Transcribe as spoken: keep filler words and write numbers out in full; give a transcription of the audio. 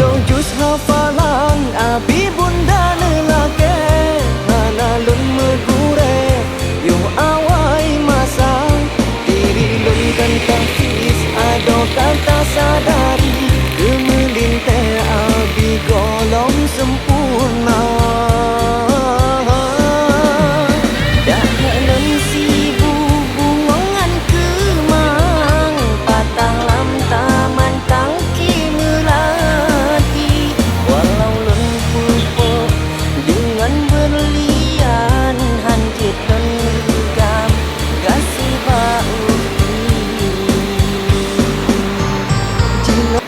Lôn jus hafalan, abi bunda neulakée, hana lôn meugurée, yoh awai masa. Diri lôn kan tahfiz, adoe ka tasadari, keumeulintée abi gohlom sempurna. Dak lôn sibu bungong ngon keumang, patah lam taman tangki meulati. Walau lôn peupoh deungon beurlian, han jeuet lôn leugam gaséh bak ubi. Jinoe